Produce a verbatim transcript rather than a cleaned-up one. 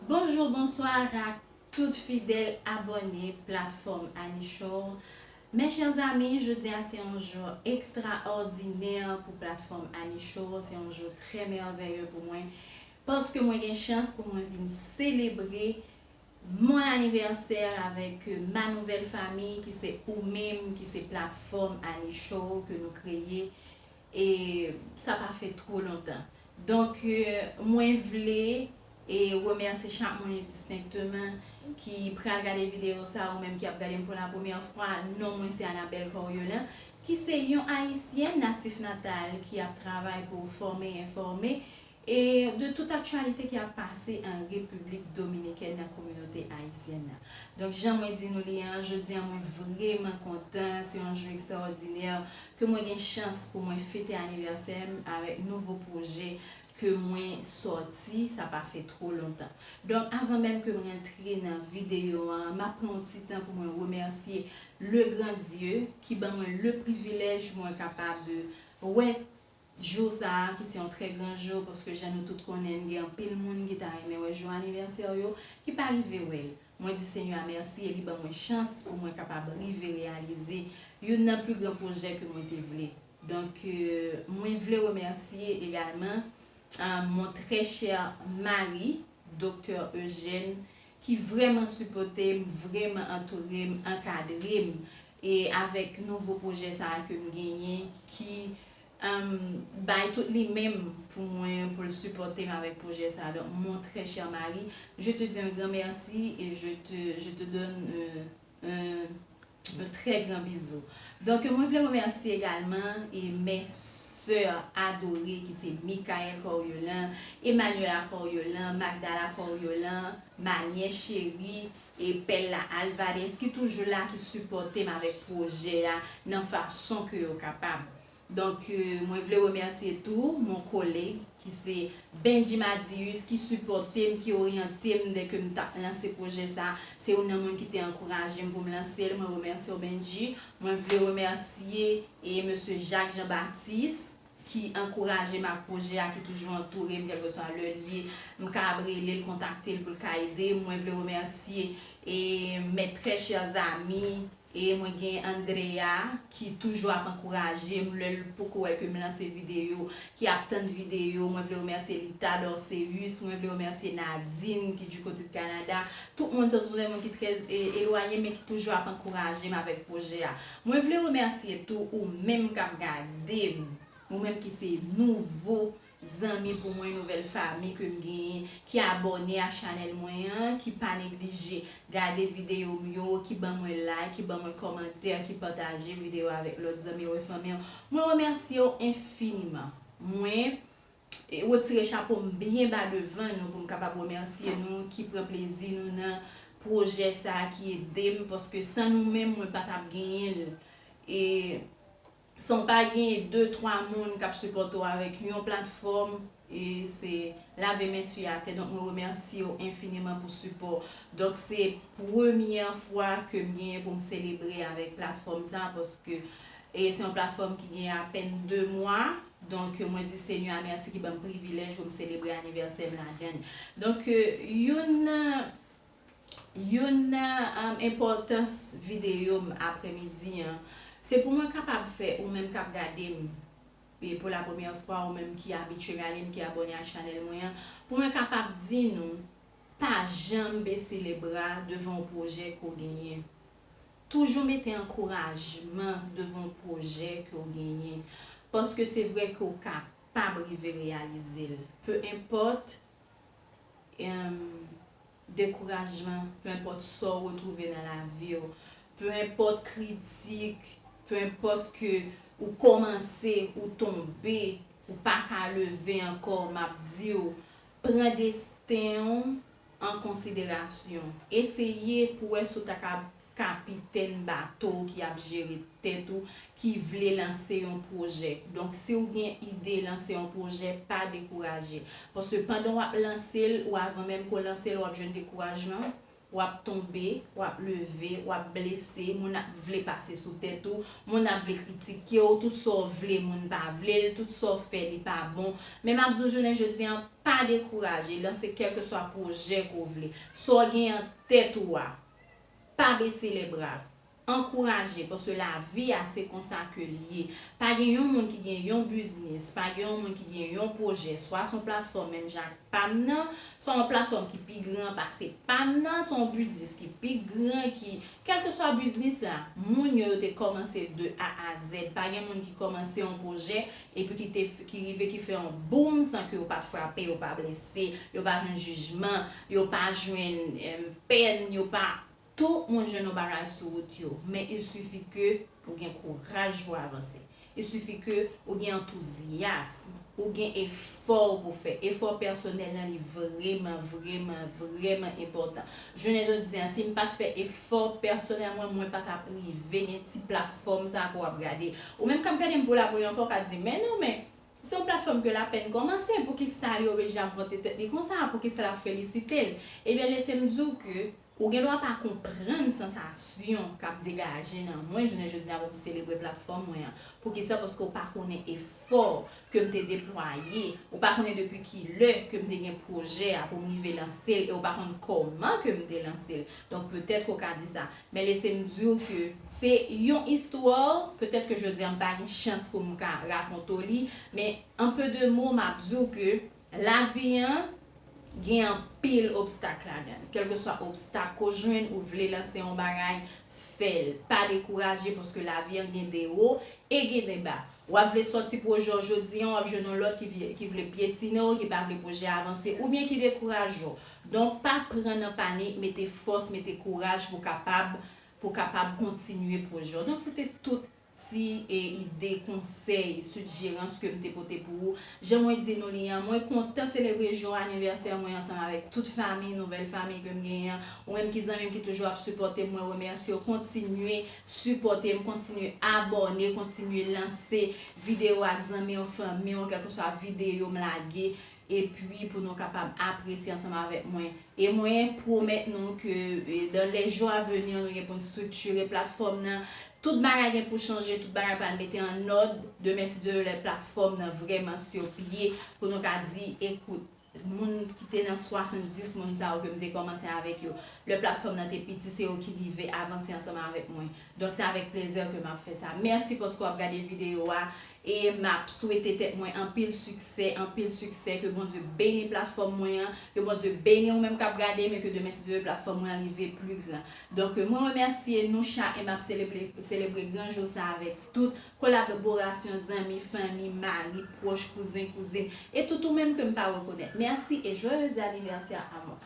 Bonjou, bonswa ak tout fidèl abòne platfòm Annie Show. Mes chers amis, jodi a se yon jou ekstraòdinè pou platfòm Annie Show. Se yon jou trè mèvèye pou mwen, paske mwen gen chans pou mwen vin selebre mon anivèsè avèk ma nouvèl famiy ki se ou menm, ki se platfòm Annie Show ke nou kreye, e sa pa fè twò lontan. Donk, euh, mwen vle e remèsye chak moun endistenkteman ki pral gade videyo sa, ou menm ki ap gade m pou la premyè fwa. Non mwen se Anabelle Coriolan, ki se yon Ayisyèn natif natal ki ap travay pou fòme, enfòme e de tout aktyalite ki ap pase an Repiblik Dominikèn nan kominote ayisyèn nan. Donk, jan mwen di nou li an, jodi a mwen vrèman kontan, se yon jou ekstraòdinè ke mwen gen chans pou mwen fete anivèsè m avèk nouvo pwojè ke mwen sòti, sa pa fè twò lontan. Donk, avan menm ke m rantre nan videyo an, m ap pran yon ti tan pou mwen remèsye le grand Dieu ki ban mwen le privilèj pou mwen kapab wè jou sa a, ki se yon trè gran jou, paske jan nou tout konnen, gen anpil moun ki ta renmen wè jou anivèsè yo, ki pa rive wè l. Mwen di Senyè a mèsi e li ban mwen chans pou mwen kapab rive reyalize youn nan pli gran pwojè ke mwen te vle. Donk, euh, mwen vle remèsye egalman, euh, mon très cher mari, Doktè Eugène, ki vrèman sipòte m, vrèman antoure m, ankadre m, e avèk nouvo pwojè sa a ke m genyen, ki, um, bay tout li menm pou mwen, pou l sipòte m avèk pwojè sa a. Donk, mon très cher mari, je te dis un grand merci et je te, je te donne, euh, un, un très grand bisou. Donk, mwen vle remèsye egalman e mes sœurs adorées ki se Michael Coriolan, Emmanuela Coriolan, Magdala Coriolan, Manyè Cheri e Pella Alvarez ki toujou la, ki sipòte m avèk pwojè a nan fason ke yo kapab. Donk, euh, mwen vle remèsye tou mon collègue ki se Benji Madius ki sipòte m, ki oryante m dèke m t ap lanse pwojè sa. Se youn nan moun ki te ankouraje m pou m lanse l. Mwen remèsye w, Benji. Mwen vle remèsye e mesye Jacques Jean Baptiste ki ankouraje m ak pwojè a, ki toujou antoure m, kèlkeswa lè l ye, m ka ap rele l, kontakte l pou l ka ede m. Mwen vle remèsye e mes très chers amis, e mwen gen Andrea ki toujou ap ankouraje m lè l poko wè ke m lanse videyo, ki ap tann videyo. Mwen vle remèsye Lita Dorceus, mwen vle remèsye Nadine ki du côté de Canada. Tout moun sa, se de moun ki trè, e, elwaye, men ki toujou ap ankouraje m avèk pwojè a. Mwen vle remèsye tou ou menm k ap gade m, ou menm ki se nouvo zanmi pou mwen, nouvèl fami ke m genyen, ki abòne a chanèl mwen an, ki pa neglije gade videyo m yo, ki ban mwen like, ki ban mwen kòmantè, ki pataje videyo avèk lòt zanmi yo e fanmi an. Mwen remèsye w enfiniman. Mwen, e, retire chapo m byen ba devan nou pou m kapab remèsye nou ki pran plezi nou nan pwojè sa a ki ede m, paske san nou menm, mwen pa t ap genyen l. E san w pa genyen de, twa moun k ap sipòte w avèk yon platfòm, e se lave men sou atè. Donk, mwen remèsye w enfiniman pou sipò. Donk, se premyè fwa ke m genyen pou m selebre avèk platfòm sa, paske, e se yon platfòm ki gen apèn de mwa. Donk, mwen di Senyè a mèsi ki ban m privilèj pou m selebre anivèsè m ladan l. Donk, e, youn nan Youn nan, um, enpòtans videyo m aprèmidi an, se pou mwen kapab fè ou menm k ap gade m, e pou la premyè fwa, ou menm ki abitye gade m, ki abòne a chanèl mwen an, pou mwen kapab di nou, pa janm bese lebra devan yon pwojè ke w genyen. Toujou mete ankourajman devan yon pwojè ke w genyen. Paske se vre ke w kapab rive reyalize l. Peu importe, em, dekourajman, peu importe sa w retwouve nan lavi w, peu importe kritik, peu importe ke ou kòmanse, ou tonbe, ou pa ka leve ankò, m ap di w, pran desten w an konsiderasyon. Eseye pou wè si w ta ka kapitèn bato w ki ap jere tèt ou, ki vle lanse yon pwojè. Donk, si w gen ide lanse yon pwojè, pa dekouraje. Paske pandan w ap lanse l, ou avan menm ke w lanse l, w ap jwenn dekourajman. w ap tonbe, w ap leve, w ap blese, moun ap vle pase sou tèt ou, moun ap vle kritike w, tout sa w vle, moun pa vle l, tout sa w fè, li pa bon. Men m ap di w jounen jodi an, pa dekouraje, lanse kèlkeswa pwojè ke w vle. Sa w gen an tèt ou a, pa bese lè bra. Ankouraje, paske lavi a se konsa ke l ye. Pa gen yon moun ki gen yon biznis, pa gen yon moun ki gen yon pwojè, swa se yon platfòm menm jan ak pa m nan, swa yon platfòm ki pi gran pase pa m nan, swa yon biznis ki pi gran, ki, kèlkeswa biznis la, moun yo, yo te kòmanse de A a Z. Pa gen moun ki kòmanse yon pwojè epi ki te, ki rive ki fè yon boom san ke yo pa t frape, yo pa blese, yo pa jwenn jijman, yo pa jwenn, em, pèn, yo pa Tout moun jwenn yon bagay sou wout yo, men il suffit ke ou gen kouraj pou avanse. Il suffit ke ou gen antouzyasm, ou gen efò pou fè. Efò pèsonèl lan li vrèman, vrèman, vrèman enpòtan. Jounen jodi a, si m pa t fè efò pèsonèl mwen, mwen pa t ap rive gen ti platfòm sa ke w ap gade. Ou menm k ap gade m pou la premyè fwa, w ka di, men non, men se yon platfòm ke l apèn kòmanse, poukisa li oblije ap vante tèt li konsa, poukisa l ap felisite l? Ebyen, lese m di w ke Ou gen dwa pa konprann sansasyon k ap degaje nan mwen jounen jodi a pou m selebre platfòm mwen an. Poukisa? Paske w pa konnen efò ke m te deplwaye. Ou pa konnen depi ki lè ke m te gen pwojè a pou m rive lanse l e w pa konn kòman ke m te lanse l. Donk, petèt ke w ka di sa. Men lese m di w ke se yon istwa, petèt ke jodi a m pa gen chans pou m ka rakonte w li, men an pe de mo, m ap di w ke Lavi an gen anpil obstak ladan l. Kèlkeswa obstak ke w jwenn, ou vle lanse yon bagay, fè l. Pa dekouraje, paske lavi an gen de wo e gen de ba. W ap vle sòti pwojè w jodi an, w ap jwenn yon lòt ki vle, ki vle pyetine w, ki pa vle pwojè a avanse, oubyen ki dekouraje w. Donk, pa pran nan panik, mete fòs, mete kouraj pou kapab, pou kapab kontinye pwojè w. Donk, se te tout ti, e, ide, konsèy, sijerans ke m te pote pou ou. Jan mwen di nou li an, mwen kontan selebre jou anivèsè mwen ansanm avèk tout fanmi, nouvèl fanmi ke m genyen an. Ou menm ki zanmi m ki toujou ap sipòte m, mwen remèsye w. Kontinye sipòte m, kontinye abòne, kontinye lanse videyo ak zanmi w, fanmi w, kèlkeswa videyo m lage. Epi pou nou kapab apresye ansanm avèk mwen. E mwen pwomèt nou ke, e, dans les jours à venir, nou gen pou n estriktire platfòm nan. Tout bagay gen pou chanje, tout bagay pral mete an òd. Demen, si Dye vle, lè platfòm nan vrèman sou pye, pou nou ka di, ekout, moun ki te nan swasanndis moun sa yo ke m te kòmanse avèk yo, lè platfòm nan te piti, se yo ki rive avanse ansanm avèk mwen. Donk, se avèk plezi ke m ap fè sa. Mèsi paske w ap gade videyo a. E m ap swete tèt mwen anpil siksè, anpil siksè. Ke Bondye beni platfòm mwen an. Ke Bondye beni ou menm k ap gade m. E ke demen, si Dye vle, platfòm mwen an rive pli gran. Donk, mwen remèsye nou chak e m ap selebre, selebre gran jou sa avèk tout kolaborasyon, zanmi, fanmi, mari, pwòch, kouzen, kouzin. E tout ou menm ke m pa rekonèt. Mèsi e joyeux anniversaire à moi.